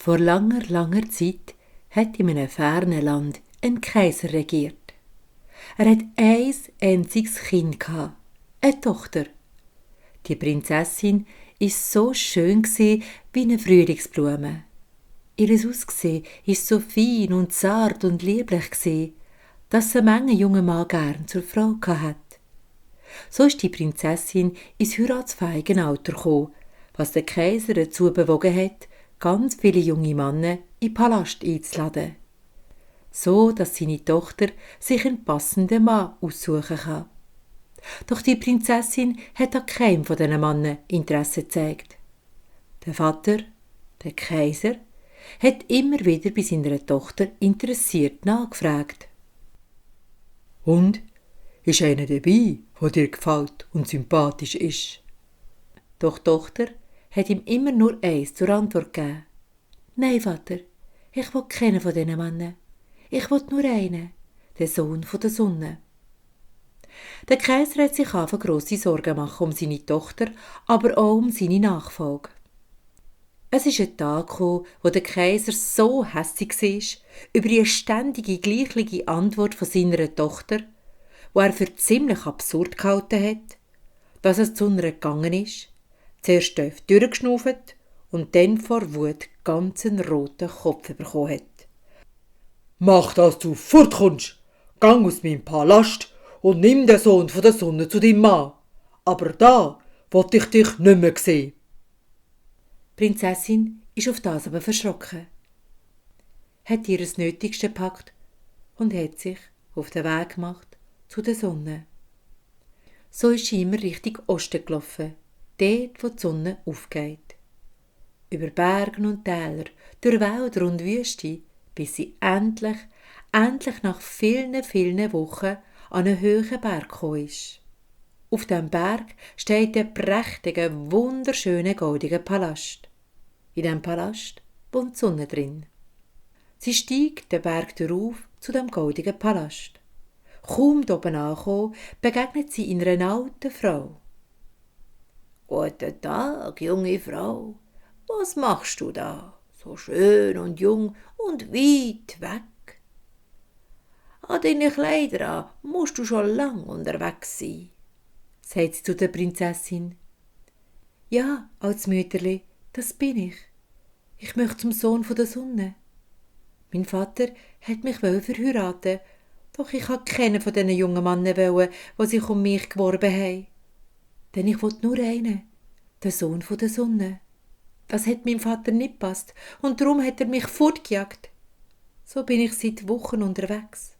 Vor langer, langer Zeit hat in einem fernen Land ein Kaiser regiert. Er hat ein einziges Kind gehabt, eine Tochter. Die Prinzessin war so schön wie eine Frühlingsblume. Ihr Aussehen war so fein und zart und lieblich, dass sie manchen jungen Mann gern zur Frau hatte. So ist die Prinzessin ins heiratsfähige Alter gekommen, was den Kaiser dazu bewogen hat, ganz viele junge Männer in den Palast einzuladen. So, dass seine Tochter sich einen passenden Mann aussuchen kann. Doch die Prinzessin hat an keinem von diesen Männern Interesse gezeigt. Der Vater, der Kaiser, hat immer wieder bei seiner Tochter interessiert nachgefragt. «Und, ist einer dabei, der dir gefällt und sympathisch ist?» Doch die Tochter hat ihm immer nur eins zur Antwort gegeben. «Nein, Vater, ich will keinen von diesen Männern. Ich will nur einen, den Sohn von der Sonne.» Der Kaiser hat sich angefangen grosse Sorgen machen um seine Tochter, aber auch um seine Nachfolge. Es ist ein Tag gekommen, wo der Kaiser so hässig war über die ständige gleiche Antwort von seiner Tochter, wo er für ziemlich absurd gehalten hat, dass es zu ihr gegangen ist, zuerst tief durchgeschnauft und dann vor Wut ganz einen roten Kopf bekommen hat. «Mach, dass du fortkommst! Gang aus meinem Palast und nimm den Sohn von der Sonne zu deinem Mann! Aber da will ich dich nicht mehr sehen!» Die Prinzessin ist auf das aber verschrocken, hat ihr das Nötigste gepackt und hat sich auf den Weg gemacht zu der Sonne. So ist sie immer Richtung Osten gelaufen, dort, wo die Sonne aufgeht. Über Berge und Täler, durch Wälder und Wüste, bis sie endlich nach vielen, vielen Wochen an einen hohen Berg gekommen ist. Auf dem Berg steht ein prächtiger, wunderschöner, goldiger Palast. In diesem Palast wohnt die Sonne drin. Sie steigt den Berg herauf zu dem goldigen Palast. Kaum oben angekommen, begegnet sie einer alten Frau. «Guten Tag, junge Frau. Was machst du da, so schön und jung und weit weg? An deine Kleider an musst du schon lang unterwegs sein», sagt sie zu der Prinzessin. «Ja, als Mütterli, das bin ich. Ich möchte zum Sohn von der Sonne. Mein Vater hat mich verheiraten, doch ich wollte keinen von diesen jungen Männern, die sich um mich geworben haben. Denn ich wollte nur einen, den Sohn von der Sonne. Das hat meinem Vater nicht gepasst und darum hat er mich fortgejagt. So bin ich seit Wochen unterwegs,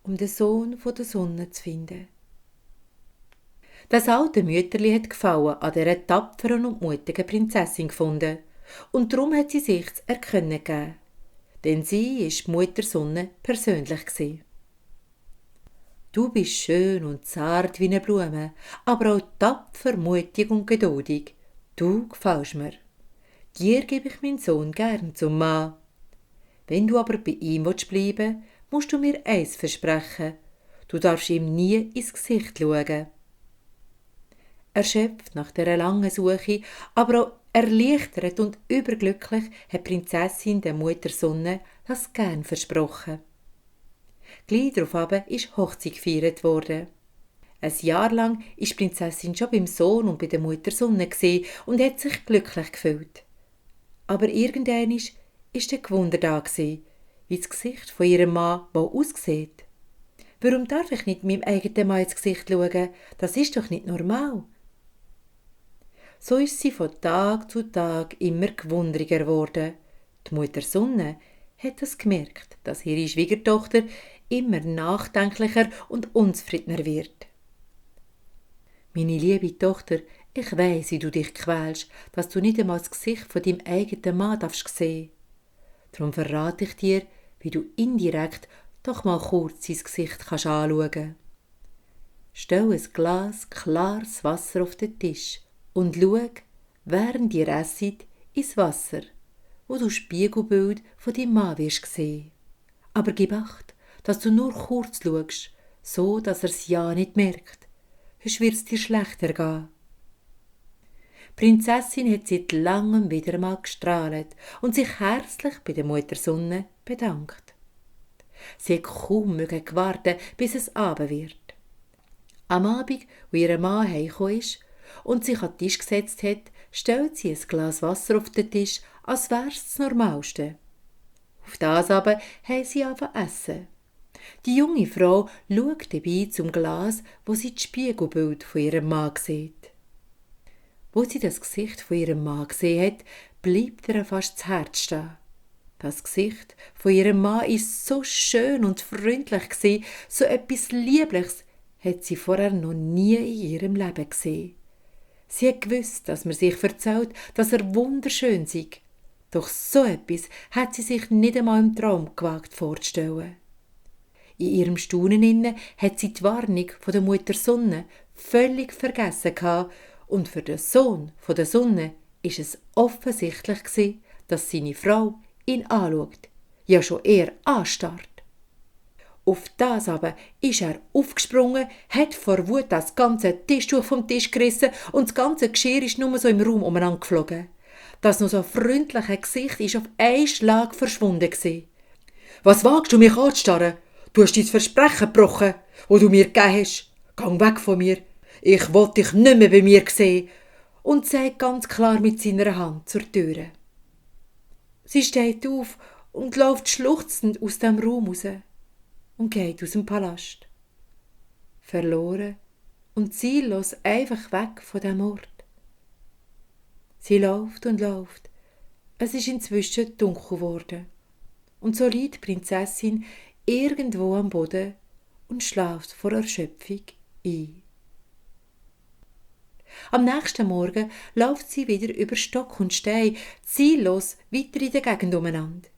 um den Sohn von der Sonne zu finden.» Das alte Mütterli hat Gefallen an dieser tapferen und mutigen Prinzessin gefunden und darum hat sie sich zu erkennen gegeben, denn sie war die Mutter Sonne persönlich gewesen. «Du bist schön und zart wie eine Blume, aber auch tapfer, mutig und geduldig. Du gefällst mir. Dir gebe ich meinen Sohn gern zum Mann. Wenn du aber bei ihm bleiben willst, musst du mir eins versprechen. Du darfst ihm nie ins Gesicht schauen.» Erschöpft nach dieser langen Suche, aber auch erleichtert und überglücklich, hat die Prinzessin der Mutter Sonne das gern versprochen. Gleich darauf ist Hochzeit gefeiert worden. Ein Jahr lang war die Prinzessin schon beim Sohn und bei der Mutter Sonne und hat sich glücklich gefühlt. Aber irgendwann war der Gewunder da, wie das Gesicht von ihrem Mann wohl aussieht. «Warum darf ich nicht meinem eigenen Mann ins Gesicht schauen? Das ist doch nicht normal.» So ist sie von Tag zu Tag immer gewundriger geworden. Die Mutter Sonne hat es gemerkt, dass ihre Schwiegertochter immer nachdenklicher und unzufriedener wird. «Meine liebe Tochter, ich weiss, wie du dich quälst, dass du nicht einmal das Gesicht von deinem eigenen Mann darfst sehen. Darum verrate ich dir, wie du indirekt doch mal kurz sein Gesicht kannst anschauen. Stell ein Glas klares Wasser auf den Tisch und schau, während ihr esset, ins Wasser, wo du Spiegelbild von deinem Mann wirst sehen. Aber gib Acht, dass du nur kurz schaust, so dass er es ja nicht merkt, sonst wird es dir schlechter gehen.» Prinzessin hat seit langem wieder mal gestrahlt und sich herzlich bei der Mutter Sonne bedankt. Sie hat kaum gewartet, bis es Abend wird. Am Abend, wo ihr Mann heimgekommen ist und sich an den Tisch gesetzt hat, stellt sie ein Glas Wasser auf den Tisch, als wäre es das Normalste. Auf das aber haben sie angefangen zu essen. Die junge Frau schaut dabei zum Glas, wo sie das Spiegelbild von ihrem Mann sieht. Wo sie das Gesicht von ihrem Mann gesehen hat, bleibt ihr fast das Herz stehen. Das Gesicht von ihrem Mann war so schön und freundlich gewesen, so etwas Liebliches hat sie vorher noch nie in ihrem Leben gesehen. Sie hat gewusst, dass man sich erzählt, dass er wunderschön sei. Doch so etwas hat sie sich nicht einmal im Traum gewagt vorzustellen. In ihrem Staunen hat sie die Warnung von der Mutter Sonne völlig vergessen gehabt, und für den Sohn von der Sonne ist es offensichtlich gewesen, dass seine Frau ihn anschaut, ja schon eher anstarrt. Auf das aber ist er aufgesprungen, hat vor Wut das ganze Tischtuch vom Tisch gerissen und das ganze Geschirr ist nur so im Raum umeinander geflogen. Das noch so freundliche Gesicht ist auf einen Schlag verschwunden gewesen. «Was wagst du mich anzustarren? Du hast dein Versprechen gebrochen, das du mir gegeben hast. Geh weg von mir. Ich will dich nicht mehr bei mir sehen.» Und zeigt ganz klar mit seiner Hand zur Türe. Sie steht auf und läuft schluchzend aus dem Raum raus und geht aus dem Palast. Verloren und ziellos einfach weg von dem Ort. Sie läuft und läuft. Es ist inzwischen dunkel geworden. Und so liegt die Prinzessin irgendwo am Boden und schläft vor Erschöpfung ein. Am nächsten Morgen läuft sie wieder über Stock und Stein, ziellos weiter in der Gegend umeinander.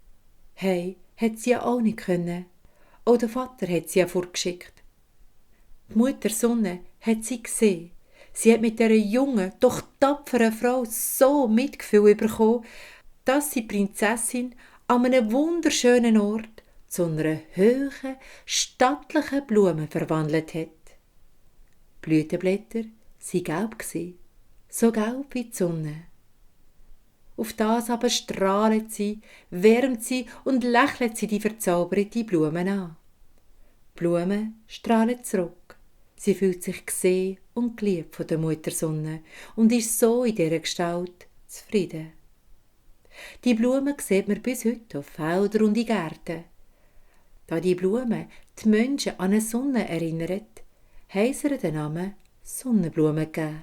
Hey, hat sie ja auch nicht können. Auch der Vater hat sie ja fortgeschickt. Die Mutter Sonne hat sie gesehen. Sie hat mit dieser jungen, doch tapferen Frau so Mitgefühl bekommen, dass sie die Prinzessin an einem wunderschönen Ort zu einer hohen, stattlichen Blume verwandelt hat. Die Blütenblätter waren gelb, so gelb wie die Sonne. Auf das aber strahlt sie, wärmt sie und lächelt sie die verzauberte Blumen an. Die Blume strahlt zurück. Sie fühlt sich gesehen und geliebt von der Mutter Sonne und ist so in dieser Gestalt zufrieden. Die Blumen sieht man bis heute auf Feldern und in Gärten. Da die Blume die Menschen an eine Sonne erinnert, haben sie ihr den Namen Sonnenblume gegeben.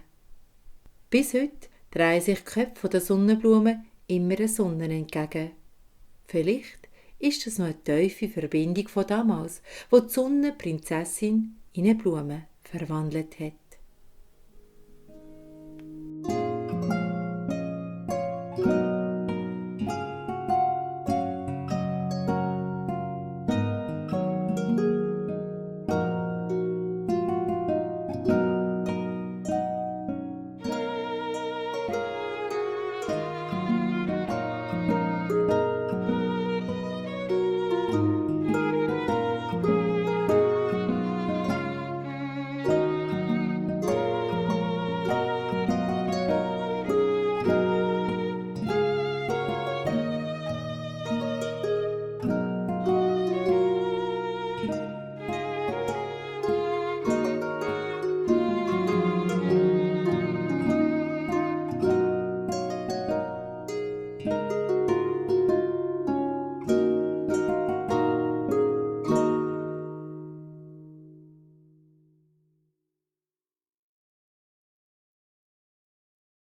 Bis heute drehen sich die Köpfe der Sonnenblumen immer der Sonne entgegen. Vielleicht ist das noch eine tiefe Verbindung von damals, wo die Sonne die Prinzessin in eine Blume verwandelt hat.